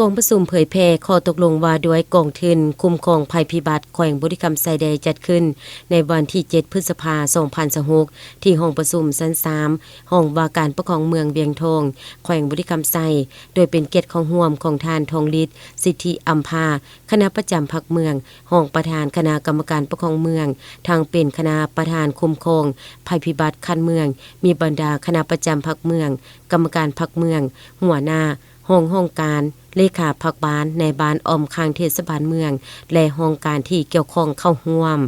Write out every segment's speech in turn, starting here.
ກອງປະຊຸມເຜີຍແຜ່ຂໍ້ຕົກລົງວ່າດ້ວຍກອງທຶນຄຸ້ມຄອງໄພພິບັດແຂວງບໍລິຄຳໄຊ ໄດ້ຈັດຂຶ້ນໃນວັນທີເຈັດ ພຶດສະພາ ສອງພັນຊາວຫົກ ທີ່ຫ້ອງປະຊຸມຊັ້ນສາມ ຫ້ອງວ່າການປົກຄອງເມືອງວຽງທອງ ແຂວງບໍລິຄຳໄຊ ໂດຍເປັນກຽດເຂົ້າຮ່ວມຂອງທ່ານ ທອງລິດ ສິດທິອຳພາ ຄະນະປະຈຳພັກເມືອງ, ຮອງປະທານຄະນະກຳມະການປົກຄອງເມືອງ, ທັງເປັນຄະນະປະທານຄຸ້ມຄອງໄພພິບັດຂັ້ນເມືອງ, ມີບັນດາຄະນະປະຈຳພັກເມືອງ, ກຳມະການພັກເມືອງ, ຫົວໜ້າ, ຮອງຫ້ອງການ, ເລຂາພັກບ້ານ, ນາຍບ້ານອ້ອມຂ້າງເທດສະບານເມືອງ ແລະ ຫ້ອງການທີ່ກ່ຽວຂ້ອງເຂົ້າຮ່ວມ.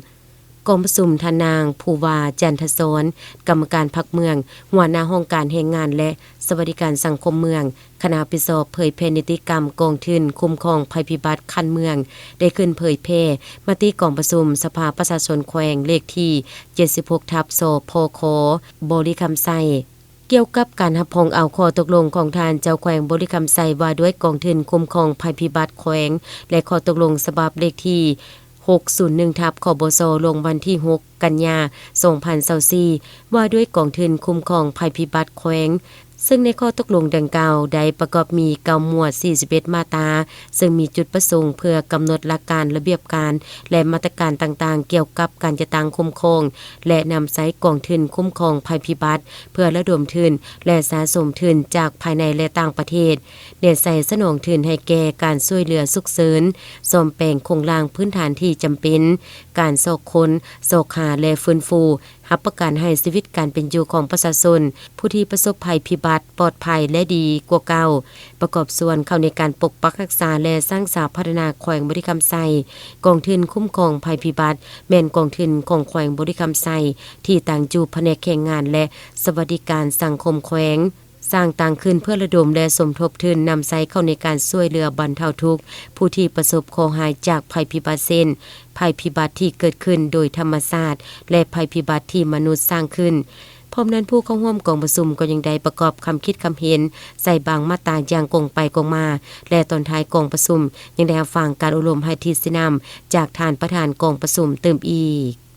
ກອງປະຊຸມ ທ່ານນາງ ພູວາ ຈັນທະສອນ ກຳມະການພັກເມືອງ, ຫົວໜ້າຫ້ອງການແຮງງານ ແລະ ສະຫວັດດີການສັງຄົມເມືອງ, ຄະນະຮັບຜິດຊອບເຜີຍແຜ່ນິຕິກຳກອງທຶນຄຸ້ມຄອງໄພພິບັດຂັ້ນເມືອງ ໄດ້ຂຶ້ນເຜີຍແຜ່ມະຕິກອງປະຊຸມສະພາປະຊາຊົນແຂວງ ເລກທີເຈັດສິບຫົກ ທັບ ສພຂ ບໍລິຄຳໄຊ ກ່ຽວກັບການຮັບຮອງເອົາຂໍ້ຕົກລົງຂອງທ່ານເຈົ້າແຂວງບໍລິຄຳໄຊ ວ່າດ້ວຍກອງທຶນຄຸ້ມຄອງໄພພິບັດແຂວງ ແລະ ຂໍ້ຕົກລົງສະບັບເລກທີຫົກສູນໜຶ່ງ ທັບ ຄບສ ລົງວັນທີຫົກ ກັນຍາ ສອງພັນຊາວສີ່ ວ່າດ້ວຍກອງທຶນຄຸ້ມຄອງໄພພິບັດແຂວງ, ເຊິ່ງໃນຂໍ້ຕົກລົງດັ່ງກ່າວໄດ້ປະກອບມີເກົ້າໝວດ ສີ່ສິບເອັດມາດຕາ, ເຊິ່ງມີຈຸດປະສົງເພື່ອກຳນົດຫຼັກການ, ລະບຽບການ ແລະ ມາດຕະການຕ່າງໆ ກ່ຽວກັບການຈັດຕັ້ງຄຸ້ມຄອງ ແລະ ນຳໃຊ້ກອງທຶນຄຸ້ມຄອງໄພພິບັດ ເພື່ອລະດົມທຶນ ແລະ ສະສົມທຶນຈາກພາຍໃນ ແລະ ຕ່າງປະເທດ, ແນໃສ່ສະໜອງທຶນໃຫ້ແກ່ການຊ່ວຍເຫຼືອສຸກເສີນ, ສ້ອມແປງໂຄງລ່າງພື້ນຖານທີ່ຈຳເປັນ, ການຊອກຄົ້ນ, ຊອກຫາ ແລະ ຟື້ນຟູ, ຮັບປະກັນໃຫ້ຊີວິດການເປັນຢູ່ຂອງປະຊາຊົນຜູ້ທີ່ປະສົບໄພພິບັດປອດໄພ ແລະ ດີກວ່າເກົ່າ, ປະກອບສ່ວນເຂົ້າໃນການປົກປັກຮັກສາ ແລະ ສ້າງສາພັດທະນາແຂວງບໍລິຄຳໄຊ. ກອງທຶນຄຸ້ມຄອງໄພພິບັດ ແມ່ນກອງທຶນຂອງແຂວງບໍລິຄຳໄຊ ທີ່ຕັ້ງຢູ່ພະແນກແຮງງານ ແລະ ສະຫວັດດີການສັງຄົມແຂວງ. ສ້າງຕັ້ງຂຶ້ນເພື່ອລະດົມ ແລະ ສົມທົບທຶນນຳໃຊ້ເຂົ້າໃນການຊ່ວຍເຫຼືອບັນເທົາທຸກຜູ້ທີ່ປະສົບເຄາະຮ້າຍຈາກໄພພິບັດ ເຊັ່ນ ໄພພິບັດທີ່ເກີດຂຶ້ນໂດຍທຳມະຊາດ ແລະ ໄພພິບັດທີ່ມະນຸດສ້າງຂຶ້ນ. ພ້ອມນັ້ນ, ຜູ້ເຂົ້າຮ່ວມກອງປະຊຸມກໍຍັງໄດ້ປະກອບຄຳຄິດຄຳເຫັນໃສ່ບາງມາດຕາຢ່າງກົງໄປກົງມາ ແລະ ຕອນທ້າຍກອງປະຊຸມຍັງໄດ້ຮັບຟັງການໂອ້ລົມໃຫ້ທິດຊີ້ນຳຈາກທ່ານປະທານກອງປະຊຸມຕື່ມອີກ.